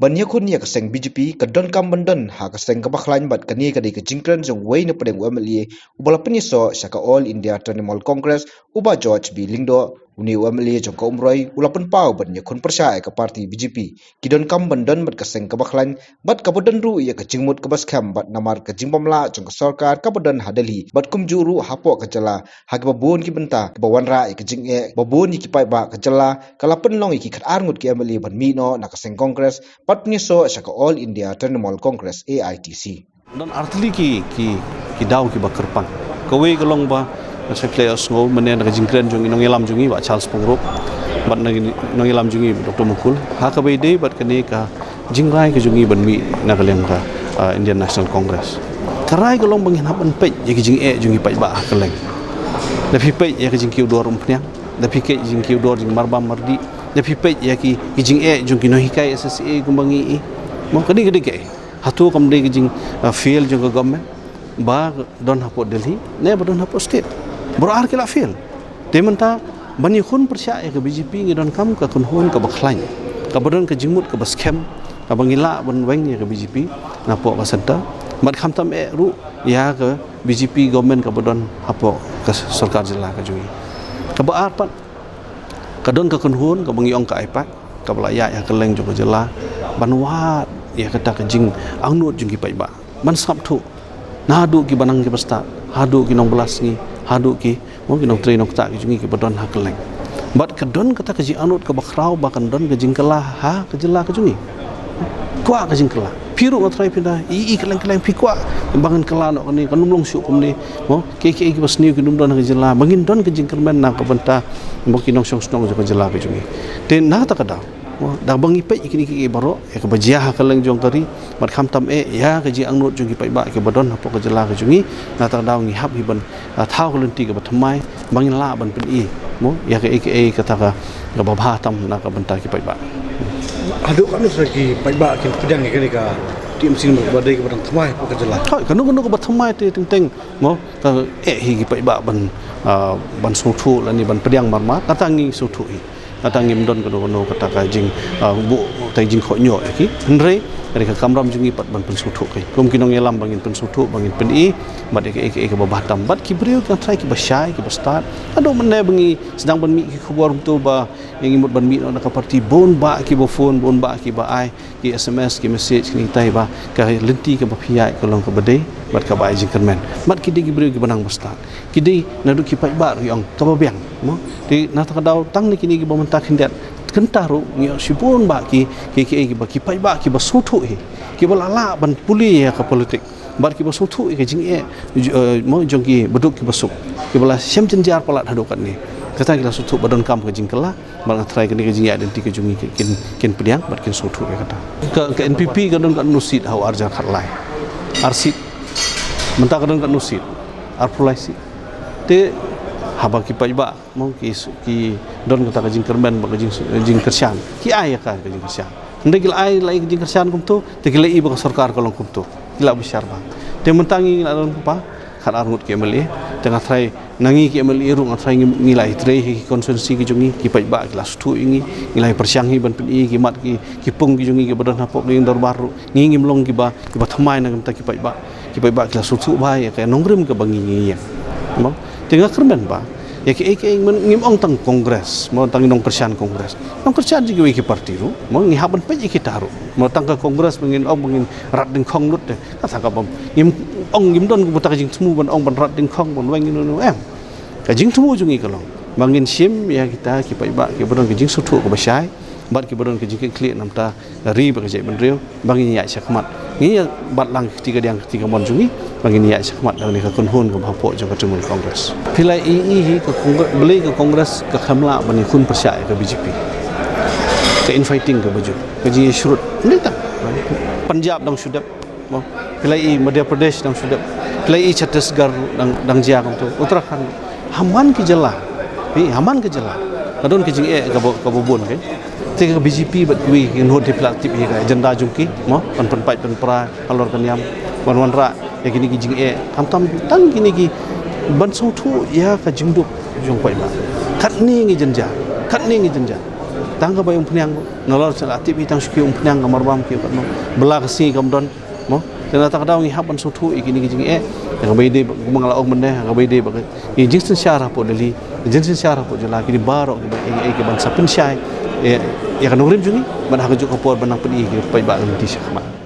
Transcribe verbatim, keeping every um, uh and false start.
Ban ïakhun ïa ka seng B J P ka donkam ban don ha ka seng kaba khlaiñ bad kane ka dei ka jingkren jong uwei na pdeng u M L A uba la pynïasoh sha ka All India Trinamool Congress, u Bah George B Lyngdoh. Une u M L A jong ka Umroi u la pynpaw ban ïakhun pyrshah ïa ka party B J P ki donkam ban don bad ka seng kaba khlaiñ bad kaba don ruh ïa ka jingmut kaba skhem bad namar ka jingbymlah jong ka sorkar kaba don ha Delhi bad kumjuh ruh hapoh ka jylla ha kiba bun ki bynta kiba wanrah ïa ka jingeh ba bun ïa ki paidbah ka jylla, ka la pynlong ïa ki khatar ngut ki M L A ban mih noh na ka seng Congress bad pynïasoh sha ka All India Trinamool Congress, A I T C. Don artylli ki, ki, ki daw kiba kyrpang. Kawei ka long ba nga sa pynlong ïa u sngew mynne na ka jingkren jong i nongïalam jong i Bah Charles Pyngrope bad na nongïalam jong i Doctor Mukul. Ha kaba ïadei bad kane ka jingrai ka jong i ban mih na ka liang ka, ah, Indian National Congress. Ka rai ka long ba ngin hap ban peit ïa ki jingeh jong ki paidbah ha kylleng. Da phi peit ïa ka jingkiew dor umphniang, da phi peit jingkiew dor jingmarbam mardih, da phi peit ïa ki, ki jingeh jong ki nonghikai S S A kumba ngi i. Mo, ka dei, ka dei kaei? Hato kam dei ka jing, ah, fail jong ka government ba don hapoh Delhi ne ba don hapoh state? Baroh ar ki la fail. Te mynta ban ïakhun pyrshah ïa ka B J P ngi donkam ka kynhun kaba khlaiñ, kaba don ka jingmut kaba skhem, kaba ngi lah ban weng ïa ka B J P napoh ka centre. Bad khamtam eh ruh ïa ka B J P government kaba don hapoh ka sorkar jylla ka jong ngi. Kaba ar pat, ka don ka kynhun kaba ngi ong ka AIPAC, kaba la ïaid ha kylleng jong ka jylla ban wad ïa kata ka jingangnud jong ki paidbah ban sngap thuh, naduh kiba nang kiba stad, haduh ki nongbylla sngi, haduh ki, mo, ki nongtrei nongktah ki jong ngi kiba don ha kylleng. Bad ka don kata ka jingangnud kaba khraw ba kan don ka jingkylla ha ka jylla ka jong ngi. Kwah ka jingkylla. Phi ruh nga tharai phi da i, i kylleng kylleng phi kwah ba ngin kylla noh kane, kan ym long shuh kumne. Mo, kiei kiei kiba sniew kin ym don ha ka jylla, ba ngin don ka jingkyrmen na ka bynta, mo, ki nongshong shnong jong ka jylla ka jong ngi. Te na kata ka daw, mo, da ba ngi peit ïa kine kiei baroh, ïa kaba jia ha kylleng jong ka ri, bad khamtam eh ïa ka jingangnud jong ki paidbah kiba don hapoh ka jylla ka jong ngi, na kata ka daw ngi hap hi ban, ah, thaw ka lynti kaba thymmai ba ngin lah ban pyni, mo, ïa kaei kaei kata ka, kaba bha tam na ka bynta ki paidbah. Haduh katno sa ki paidbah kin pdiang ïa kane ka T M C ba dei kaba dang thymmai hapoh ka jylla? Hooid, kano kano kaba thymmai te teng teng, mo, ka eh hi ki paidbah ban, ah, ban sngewthuh lane ban pdiang marmar, kata ngi sngewthuh hi. Kata ngim don kano kano kata ka jing, ah, buh, kata jingkohnguh ïa ki. Hynrei ka dei ka kamram jong ngi pat ban pynsngewthuh ki. Kum ki nongïalam ba ngin pynsngewthuh, ba ngin pyni bad ïa kaei kaei kaba bha tam. Bad ki briew ki trai kiba shai, kiba stad. Haduh mynne ba ngi sdang ban mih ki khubor kumto ba ngi mut ban mih noh na ka party, bun bah kiba phone, bun bah kiba ai ki S M S, ki message, kine kitai ba ka lynti kaba phi ïaid ka long kaba dei bad kaba ai jingkyrmen. Bad ki dei ki briew kiba nang ba stad. Ki dei naduh ki paidbah ruh ong kaba biang, mo. Te na kata ka daw tang na kine kiba mynta khyndiat, kynta ruh ngi ong shibun bah ki, ki, ki, kiba, ki paidbah kiba sngewthuh hi, kiba la lah ban pule ïa ka politik. Bad kiba sngewthuh ïa ka jingeh, eh, mo, jong ki baduk kiba suk, kiba la shem jynjar palat haduh katne. Kata ki la sngewthuh ba donkam ka jingkylla, bad nga trai kane ka jingïaid lynti ka jong ngi kin, kin pdiang bad kin sngewthuh ïa kata. Ka, ka N P P ka don katno seat ha u ar hajar khatlai? Ar seat. Mynta ka don katno seat? Arphew lai seat. Te haba ki paidbah, mo, ki, ki don kata ka jingkyrmen bad ka jing, jingkyrshan, ki ai ïa ka, ka jingkyrshan. Hynrei ki la ai, la ai ka jingkyrshan kumto, te ki la i ba ka sorkar ka long kumto. Ki la bishar bha. Te mynta ngi la don kumba khatar ngut ki M L A. Te nga trai na ngi ki M L A ruh nga trai ngi, ngi la ïatrei ha ki constituency ki jong ngi, ki paidbah ki la sngewthuh ïa ngi, ngi la ïapyrshang hi ban pyni ïa ki mat ki, ki pung ki jong ngi kiba don hapoh ka ïing dorbar ruh. Ngi ngim long kiba, kiba thymmai na ka bynta ki paidbah. Ki paidbah ki la sngewthuh bha ïa ka nongrim kaba ngi, ngi ïeng. Mo, te nga kyrmen ba ïa kiei kiei, ngim ong tang Congress, mo, tang nongkyrshan Congress. Nongkyrshan jong kiwei ki party ruh, mo, ngi hap ban peit ïa kita ruh. Mo, tang ka Congress ba ngin ong ba ngin rat dyngkhong lut te. Kata ka bym, ngim ong, ngim don kata ka jingthmu ban ong ban rat dyngkhong ban weng ïano ïano, em. Ka jingthmu jong ngi ka long ba ngin shim ïa kita ki paidbah kiba don ka jingsngewthuh kaba shai bad kiba don ka jingkitkhlieh na ka bynta ka ri bad ka jaitbynriew, ba ngin ïaid shakhmat. Ngin ïa bat lang ka kti kadiang ka kti kamon jong ngi, ba ngin ïaid shakhmat da kane ka kynhun kaba hapoh jong ka Trinamool Congress. Phi la i, i hi ka Congress, balei ka Congress ka khlem lah ban ïakhun pyrshah ïa ka B J P? Ka infighting kaba jur, ka jingïashrut. Ym dei tang Punjab dang shu dep, mo. Phi la i Madhya Pradesh dang shu dep. Phi la i Chhattisgarh dang, dang jia kumto. Uttarakhand. Ha man ki jylla. Phi, ha man ki jylla ka don ka jingeh kaba, kaba bun, phi. Te ka B J P bad kiwei ki kynhun te phi la tip hi ka agenda jong ki, mo, ban pynpait pynpra halor ka niam, ban wanrah ïa kine ki jingeh. Khamtam tang kine ki ban sngewthuh ïa ka jingduk jong paidbah. Katne ngi jynjar, katne ngi jynjar. Tang kaba ïa umphniang, nalor sha la tip hi tang shuki umphniang ka marbam ki katno. Bala ka sngi kam don, mo. Te na ta ka daw ngi hap ban sngewthuh ïa kine ki jingeh. Ïa kaba ïadei bad kumba nga la ong mynne, ïa kaba ïadei bad ka, ïa jingsynshar hapoh Delhi, jingsynshar hapoh jylla, kine baroh kiba ïa, ïa kiban sa pynshai ïa, ïa ka nongrim jong ngi, bad ha kajuh ka por ban nang pyni ïa ki paidbah ka lynti shakhmat.